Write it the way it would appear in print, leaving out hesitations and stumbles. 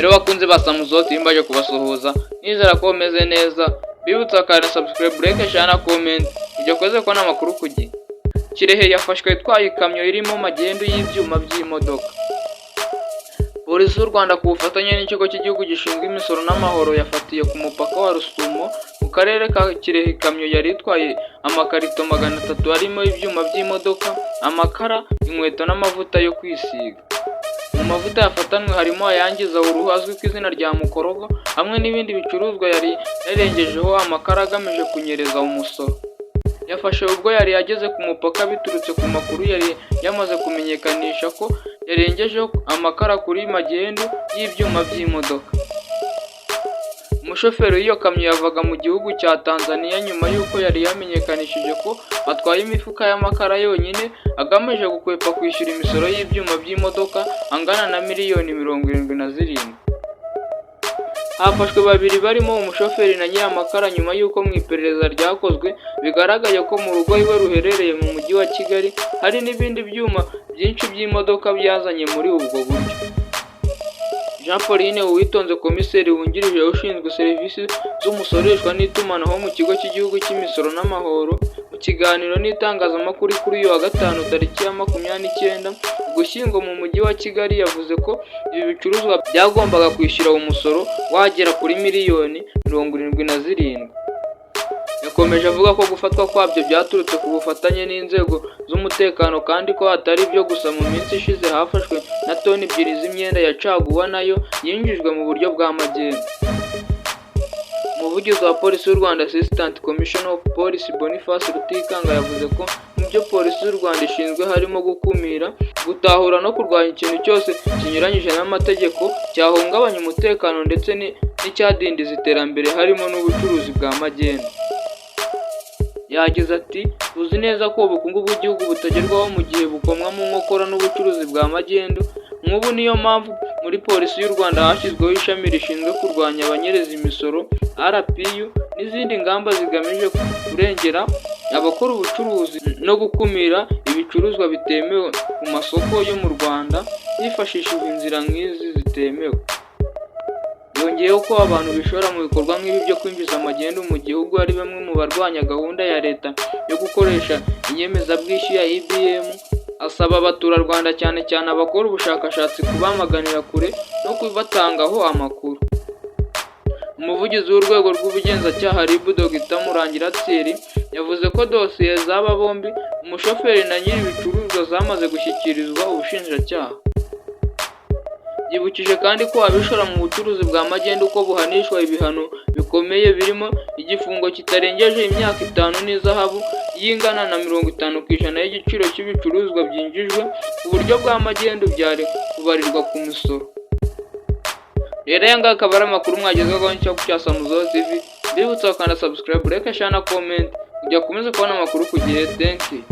Rero bakunze ba Samuzo TV, mbaje kubasuhuza, nizera ko bameze neza. Bibutsa kandi subscribe, like, share na comment kugira ukomeze kubona amakuru ku gihe. Kirehe yafashwe itwaye ikamyo irimo magendu y'ibyuma by'imodoka. Polisi y'u Rwanda ku bufatanye n'Ikigo cy'Igihugu gishinzwe Imisoro n'Amahoro yafatiye ku mupaka wa Rusumo mu karere ka Kirehe ikamyo yari itwaye amakarito 300 arimo ibyuma by'imodoka, amakara, inkweto n'amavuta yo kwisiga. Mu mavuta yafatanwe harimo ayangiza uruhu azwi ku izina rya mukorogo, hamwe n'ibindi bicuruzwa yari yarengejeho amakara agamije kunyereza umusoro. Yafashwe ubwo yari ageze ku mupaka biturutse ku makuru yari yamaze kumenyekanisha ko yarengejeho amakara kuri magendu y'ibyuma by'imodoka. Umushoferi w'iyo kamyo yavaga mu gihugu cya Tanzania nyuma y'uko yari yamenyekanishije ko atwaye imifuka y'amakara yonyine agamije gukwepa kwishyura imisoro y'ibyuma by'imodoka angana na miliyoni 77. Hafashwe babiri barimo umushoferi na nyir'amakara nyuma y'uko mu iperereza ryakozwe bigaragaye ko mu rugo iwe ruherereye mu Mujyi wa Kigali hari n'ibindi byuma byinshi by'imodoka byazanye muri ubwo buryo. Jean Pauline Uwitonze, Komiseri wungirije ushinzwe serivisi z'umusoreshwa n'itumanaho mu Kigo cy'Igihugu cy'Imisoro n'Amahoro, mu kiganiro n'itangazamakuru kuri uyu wa Gatanu tariki ya 29 Ugushyingo mu Mujyi wa Kigali, yavuze ko ibi bicuruzwa byagombaga kwishyura umusoro wagera kuri miliyoni 77. Yakomeje avuga ko gufatwa kwabyo byaturutse ku bufatanye n'inzego z'umutekano, kandi ko atari byo gusa, mu minsi ishize hafashwe na toni 2 z'imyenda ya caguwa nayo yinjijwe mu buryo bwa magendu. Umuvugizi wa Polisi y'u Rwanda, Assistant Commissioner of Police Boniface Rutikanga, yavuze ko mu byo Polisi y'u Rwanda ishinzwe harimo gukumira, gutahura no kurwanya ikintu cyose kinyuranyije n'amategeko cyahungabanya umutekano ndetse n'icyadindiza iterambere, harimo n'ubucuruzi bwa magendu. Yagize ati: "Tuzi neza ko ubukungu bw'igihugu butagerwaho mu gihe bukomwa mu nkokora n'ubucuruzi bwa magendu. Nk'ubu niyo mpamvu muri Polisi y'u Rwanda hashyizweho ishami rishinzwe kurwanya abanyereza imisoro RPU, n'izindi ngamba zigamije kurengera abakora ubucuruzi no gukumira ibicuruzwa bitemewe ku masoko yo mu Rwanda hifashishijwe inzira nk'izi zitemewe." Yongeyeho ko abantu bishora mu bikorwa nk'ibi byo kwinjiza magendu mu gihugu ari bamwe mu barwanya gahunda ya leta yo gukoresha inyemezabwishyu ya EBM, asaba abaturarwanda, cyane cyane abakora ubushakashatsi, kubamaganira kure no kubatangaho amakuru. Umuvugizi w'Urwego rw'Ubugenzacyaha RIB, Dr Murangira Thierry, yavuze ko dosiye z'aba bombi, umushoferi na nyiri ibicuruzwa, zamaze gushyikirizwa ubushinjacyaha. Yibukije kandi ko abishora mu bucuruzi bwa magendu ko buhanishwa ibihano bikomeye birimo igifungo kitarengeje imyaka 5 n'ihazabu y'ingana na 50% y'igiciro cy'ibicuruzwa byinjijwe ku buryo bwa magendu byari kubarirwa ku misoro. Rero aya ngaya akaba ari amakuru mwagezweho n'icyo cya Samuzo TV. Mbibutsa gukanda subscribe, like, share na comment kugira ukomeze kubona amakuru ku gihe. Thank you.